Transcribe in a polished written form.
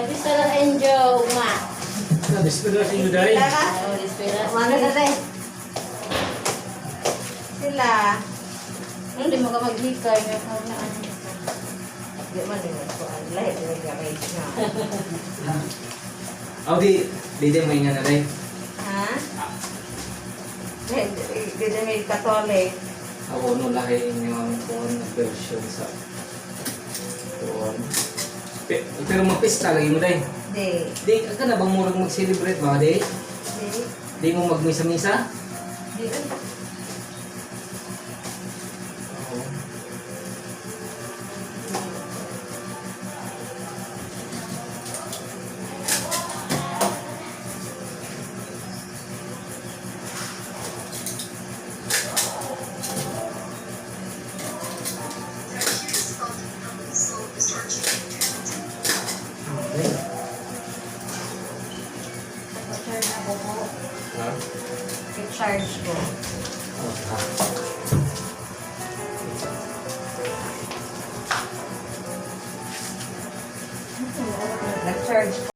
Pista lang enjoy, ugma. Na, dispira sa inyo dahil. Sila ka? Oh, dispira. Ano na tayo? Sila. Hindi mo ka maghikay. May na ano. Di man din ako. Ang lahi din ka kay na. Aw, di, di di may nga na dahil. Ha? Di di may Catholic. Ako no lahi inyo ang kuwan na version sa kuwan. Pero magpista lagi mo dahil. Di. Di ka na bang murag mag-celebrate ba di? Di. Di mo magmisa-misa? Di. Oo. Okay. Charge ako ko. Ha? I-charge ko. Oh, ha. Nag-charge.